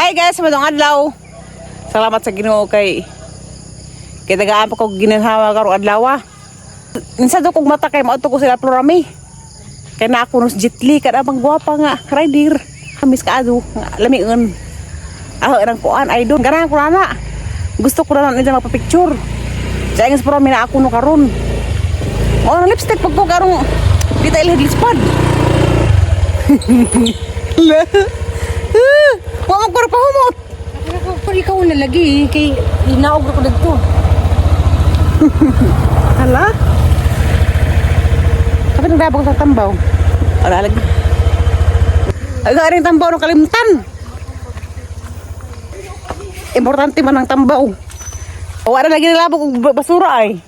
Hi guys, madong adlaw. Salamat sa Ginoo kay kay tagaan pa ko ginhawa karong adlaw. Insa do kog mata kay maadto ko sila Florami. Kay na ako nos Jet Li kada bang gwapa nga rider. Miss kaado nga lamion. Aho rang kuan idol ganahan ko na. Gusto ko na lang nila magpa-picture. Sa ingas Florami na ako no karon. Mao na lipstick pag ko karong di ta ilhid lispad. La. Wa man ko ra pahumot. Pero ikaw na lagi kay inaog ra ko dagto. Hala? Kapit nagdabog sa tambaw. Wala lagi. Aga rin tambaw ng kalimtan. Importante man ang tambaw. Wala lagi nilabog og basura ay.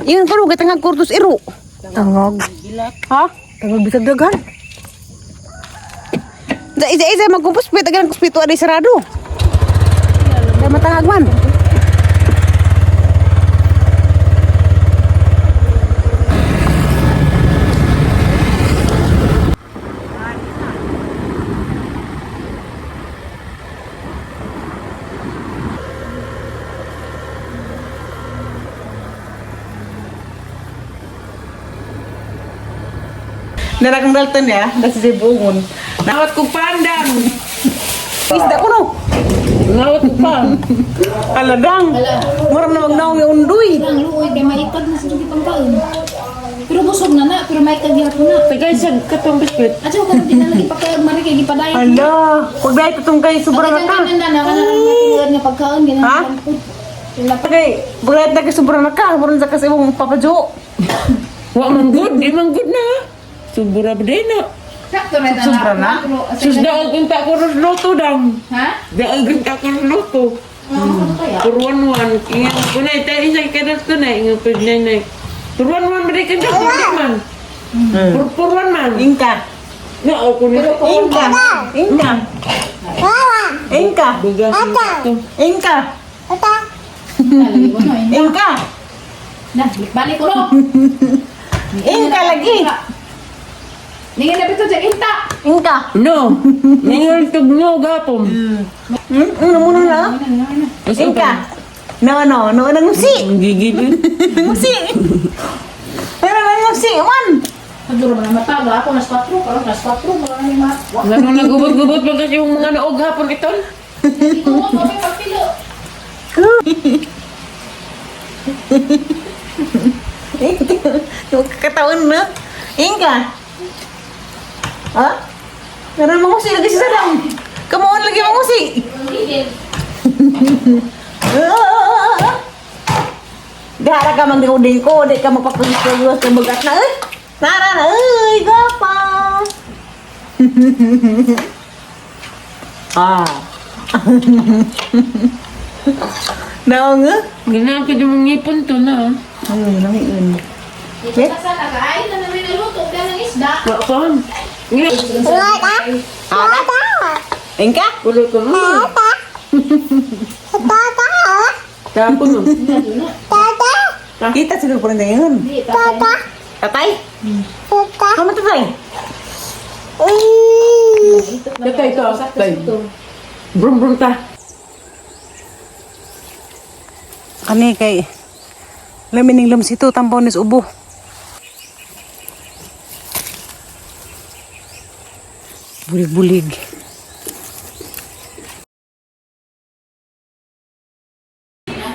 Ingon ko kita nga kurtos iro. Tangog. Ha? Tangog bisag daghan. Isa isa isa magkupuspit agan kuspito adi sarado. Kay matangag man. Narakang Dalton ya, nasa Sibungon. Nawat ko pandang. Isda ko no. Nawat ko pa. Aladang. Murang na magnaong yung undoy. Ang luoy kay maitag na sa pangkaon. Pero busog na na, pero maitag gyapon na. Tagay sa katong biskwit. Adyo karon di na lagi pagka mari kay gipadayon. Ala, pag dahil itong kay sobra na ka. Na na na na nga pagkaon Ha? gina. Kay, pag dahil na kay sobra na ka, murang sa kasi mong papadyo. Wa man good, di man good na. Subura ba din na. Sakto na Sobra na? Sus daog unta ko ros luto dang. Ha? Daog unta ko ros luto. Ano kaya? Turuan wan. Ingan ko na tayo isa kadas ko na ingan ko na na. Turuan wan ba din ka man. Purpuruan man. Ingka. Na ako na. Ingka. Ingka. Ingka. Bugas to. Ingka. Lagi ko no. Ingka. Na, balik ko ro. Ingka lagi. Ningin na bito sa inta. Ingka. No. Ningal tug no gapon. Ano muna na? Ingka. No, no, no, nangusi. Ang gigil. Nangusi. Pero nangusi, man. Pagduro man ang mata, ako nas 4, karon nas 4, mga ni ma. Ngano nagubot-gubot pa kasi yung mga naog hapon iton. Hindi ko mo may pagpilo. Yung katawan na. Ingka. Ha? Meron mangusi lagi si Sadam. Come on, lagi mangusi. Gigil. Gara ka magdingko-dingko, di ka magpakulos ka bagat na eh. Nara na, uy, gapa. Ah. Naong eh? Ganahan ko yung mga ngipon to na. Ay, lamiin. Ito ka sana kain na namin naluto ka ng isda. Wa pa. Ara? Ingka? Ulo ko mo. Tapo mo. Kita siguro po rin yun. Hindi, tatay. Tatay? Kamu tatay? Tatay to. Tatay. Brum brum ta. Kani kay lamining lamsito tambaw nis ubo. Bulig-bulig.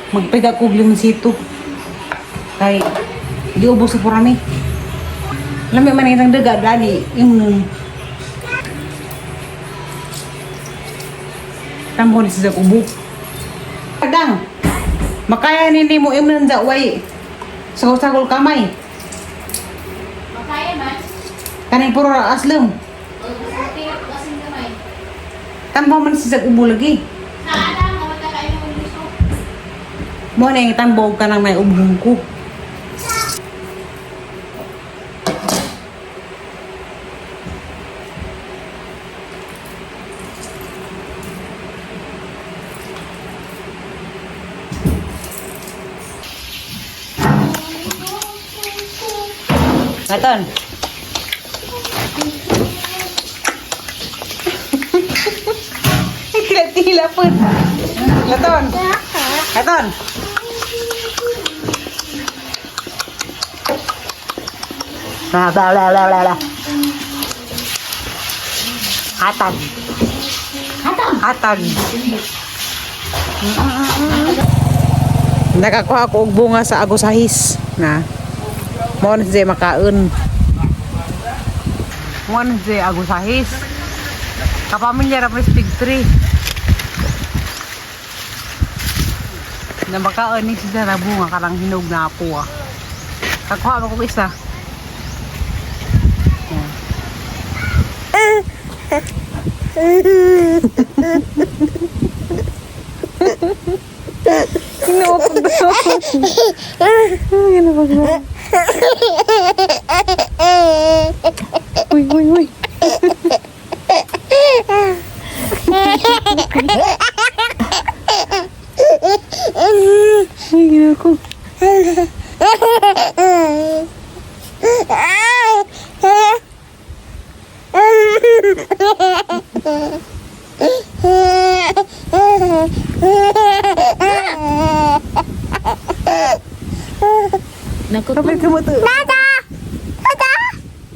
Magpiga ko og limsito. Kay di ubo sa purami. Lami man itang daga dali yung tambaw nis sa ubo. Padang. Makaya nini mo imnan za way. Sagol-sagol kamay. Makaya man. Kaning puro ra aslom. Tingnan ko kasing kamay. Tambaw man si sa ubo lagi. Naalam nga magkakain mo ng luso. Mo na yung tambaw ka nang may ubong ko. Katon. Lapon. Laton. Laton. Bla bla bla bla bla bla. Hatag. Hatag. Hatag. Nakakuha ko og bunga sa agusahis na. Mao na siya makaon. Mao na siya agusahis. Kapamilya ra pa sa fig tree. Na makaon ni siya na bunga karang hinog na po ah. Kakuha mo kog isa. Hinog daw. Ay, ano ba ba? Uy, uy, uy. Ay, ginoo ko. Naku, Kapit ka mo to.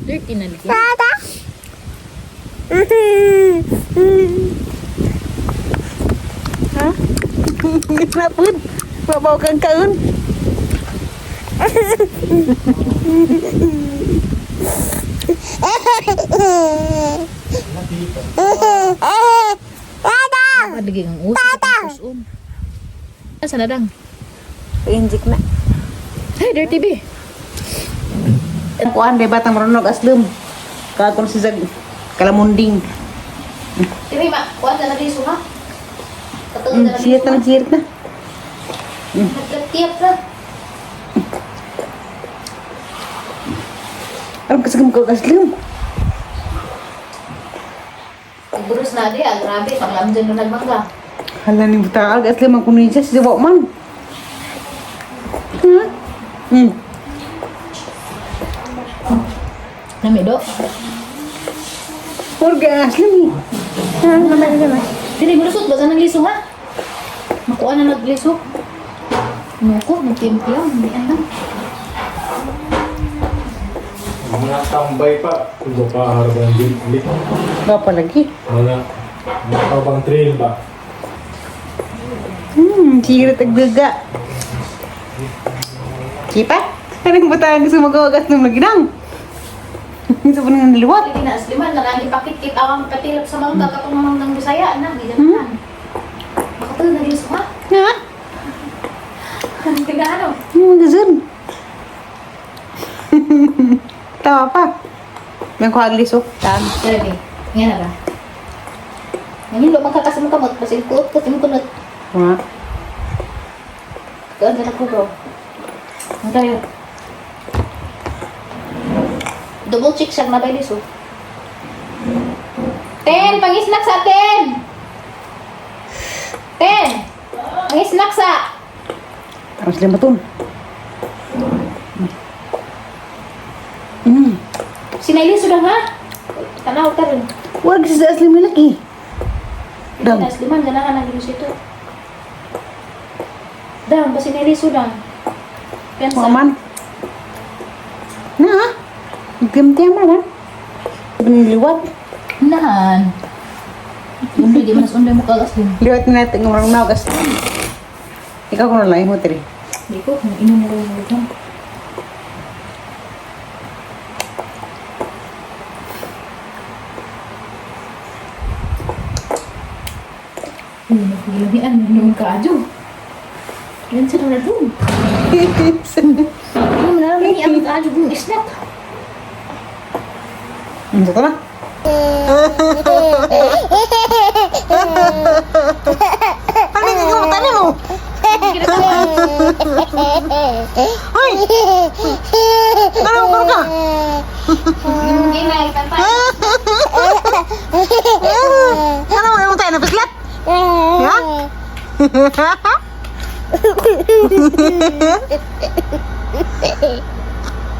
dirty na lagi. Ha? Napun. Babaw kang kaon. Lagi ang uso. Tata! Asa na dang? Injik na. Hey, dirty be. Kuan de batang marunog aslum. Kakon si Zag kalamunding. Dili ma, kuan na lagi suha. Katulad na lagi. Sirit na, sirit na. Nagkatiyap na. Alam kasi kung aslum. Burus na di, ah, grabe. Panglamdyan na nagmangga. Hala ni buta ag aslum ang kunin siya si Wa man. Ha? Nami do. Purga aslum. Ha, namay na. Dili mulusot ba sa nagliso ha? Makuha na nagliso. Nuko, nagtiyam-tiyam, hindi andang. Mga tambay pa. Kung pa harbang din ulit. Ba palagi. Mga mga kabang trail ba? Sirit ag duga. Kipa? Anong buta ang gusto magawagas ng maginang? Gusto po nang naliwat. Lagi na asliman, na ipakit-kit awang patilap sa mangga katong manggang Bisaya na, hindi naman. Baka to nagliso ha? Ha? Tiga ano? Ano gazon? Tawa pa. May kuha liso. Tan. Grabe. Nga na ba? Ngayon, lo magkakasim kamot, basin kuot, kasim kunot. Ha? Doon na ko bro. Ang tayo. Double check siya na ba liso? Ten! Pang-snack sa ten! Ten! Pang-snack sa! Ang sila matun. Sinailiso lang ha? Tanaw ta rin. Huwag siya sa aslim lalaki. Dam. Dam. Liman, ganahan ang liso ito. Dam, basta sinailiso lang. Pensa. Waman. Na ha? Gamti ang man. Liwat. Nahan. Undoy, di man undoy mo kagas din. Liwat na natin ng marang nagas. Ikaw kung lang mo tiri. Di ko, kung inom mo rin mo. Uy, nagpagilamian, naginoon ka adyo. Yan sa na doon. Ano mo na lang ang kaadyo kung snack. Ano to na? Ano yung gagawin mo? Hoy! Ano mo ka? Hindi na, ipantay. Ano mo yung tayo na pislat? Ha?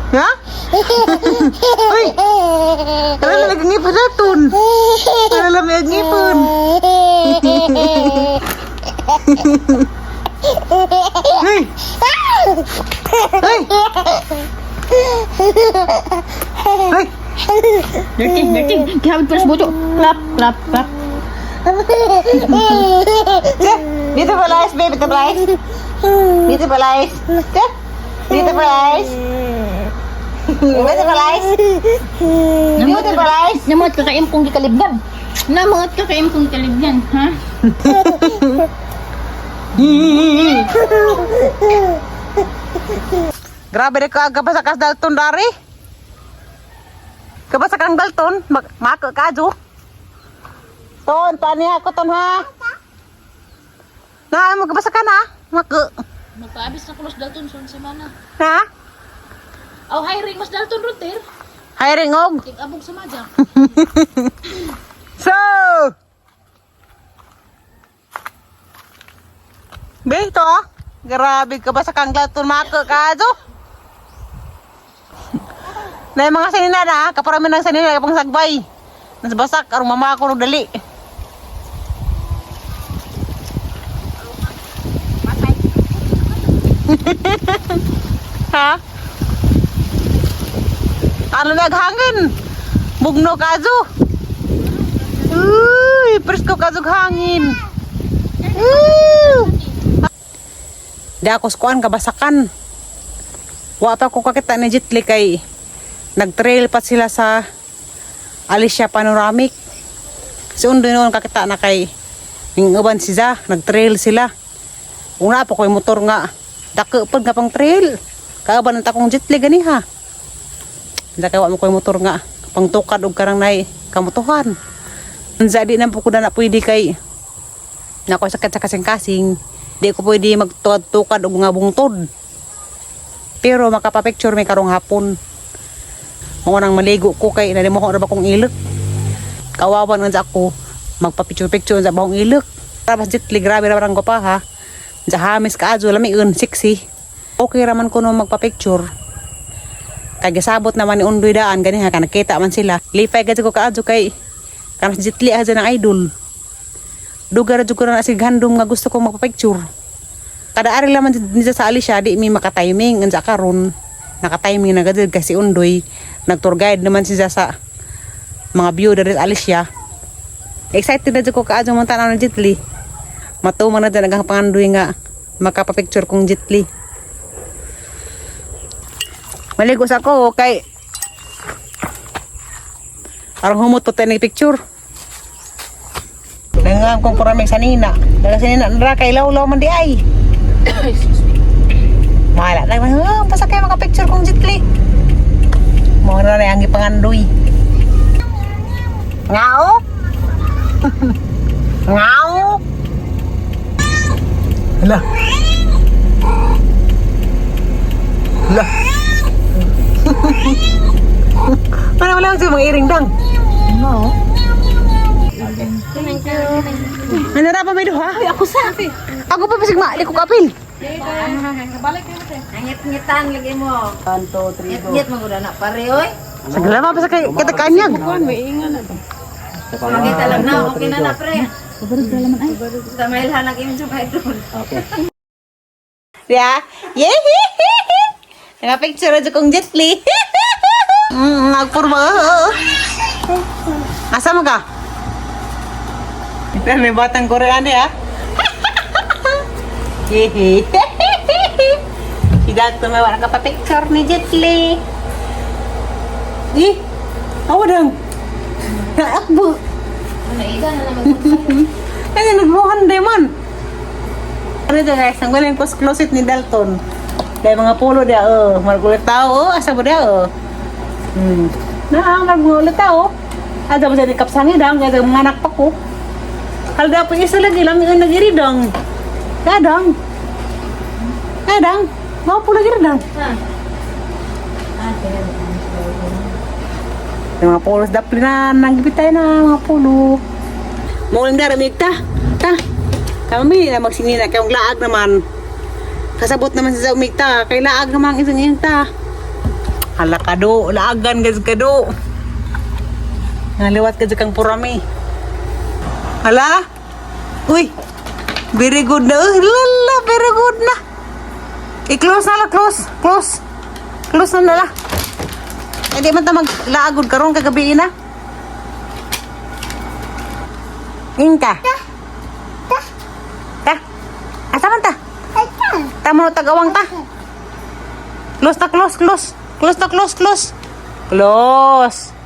Ha? Uy! Ano na nagngipon naton? Ano lang may ngipon? Hey! Hey! Hey! Dirty, dirty. Gihamit pa sa buto. Clap, clap, clap. Beautiful eyes, baby, beautiful eyes. Beautiful eyes. Beautiful eyes. Beautiful eyes. Beautiful eyes. Namot ka kaimpong gikalibgan. Namot ka kaimpong gikalibgan, ha? Grabe na ka sa kas Dalton dari. Kabasa kang Dalton, mag mako ka jo. Ton, paano ako ton ha? Na, mo kabasa ka na? Mako. Magpaabis na ko mas Dalton sun semana. Ha? Aw hiring mas Dalton roter. Hiring og. Tig-abog sa madya. So. Be, ito ah. Grabe ka ba sa kang Dalton mako ka jo? Na yung mga sanina na, kaparami ng sanina, kapang sagbay. Nasbasak, arong mama ako nung dali. Ha? Ano naghangin? Bugno kazo. Uy, presko kazo hangin. Ooh. Di ako skuan kabasakan. Wa pa ko kakita ni Jitli kay nagtrail pa sila sa Alicia Panoramic. Si Undo noon kakita na kay yung uban si Za, nagtrail sila. Una pa ko yung motor nga. Dako pud nga pang trail. Kaaban ang takong Jitli gani ha. Hindi kay wa mo ko yung motor nga pangtukad og karang nay kamutuhan. Unsa di na po ko na pwede kay nako sakit sa kasing-kasing. Di ko pwede magtukad-tukad og mga bungtod. Pero makapapicture may karong hapon. Mao nang maligo ko kay nalimo ko na ba kong ilok. Kawawan man sa ako magpa-picture-picture sa bahong ilok. Tapos jitli grabe ra ko pa ha. Sa hamis ka adyo lami un sexy. Okay raman ko no magpa-picture. Kay gisabot naman ni Undoy daan gani ha nakita man sila. Lipay gad ko kaadyo kay kanang jitli ha ng idol. Duga ra jud ko na si gandom nga gusto ko magpa-picture. Kada ari laman niya sa Alicia di mi maka-timing unsa karon. Naka-timing na gud kasi Undoy nag-tour guide naman siya sa mga view diri sa Alicia. Excited na jud ko kaadyo mong tan-aw ng Jitli. Matuman na dyan ang pangandoy nga makapapicture kong Jitli. Maligo sa ako kay arong humot po tayo ng picture. Nangam kong puraming sanina. Dala sanina nara kay lawlaw man di ay. Mahala na oh, basta kayo makapicture kong Jitli. Mo na na ang gipangandoy. Ngao? Ngao? Hala. Hala. Ano wala sa mga iring dang? No. Ano ra pa may duha? Ay, ako sa. Ako pa bisig ma, di ko kapil. Ngit-ngitan lagi mo. 1 2 3 Ngit-ngit mo na pare oy. Sagla pa sa kay kita kanyag. Makita lang na okay na na pre. Sa mailhan ang imong idol. Ya. Yee. Nga picture ra kong Jetli. Nagpurma. Asa mo ka? Ito may batang Koreano ya. Yehe. Si Dad tumawa ka pa picture ni Jetli. Eh, awa dang. Naakbo. Ano, iga na naman. Ay, nagbuhan din man. Ano ito guys, ang galing ko sa closet ni Dalton. Dahil mga pulo dia, oh. Magulit tao, oh. Asa mo dia, oh. Na, magulit tao. Ada ba sa kapsangi dang, kaya mga anak pa ko. Halda po isa lagi lang yung nagiri dang. Kadang. Kadang. Mau po lagi dang. Yung mga pulos dapli na, nanggipit na mga pulo. Muling daramig ta. Ta. Kami na magsingin na kayong laag naman. Kasabot naman sa umigta. Kay laag naman ang isang iyong ta. Hala kado, laagan gaz kado. Naliwat ka kang purami. Hala? Uy. Very good na. Oh, lala, very good na. I-close na lang, close. Close. Close na nala. Eh, di man ta maglaagod karon kagabi na. Inka. Ta. Ta. Ta. Asa man ta? Ta mo tagawang ta. Close na, close, close. Close na, close, close. Close.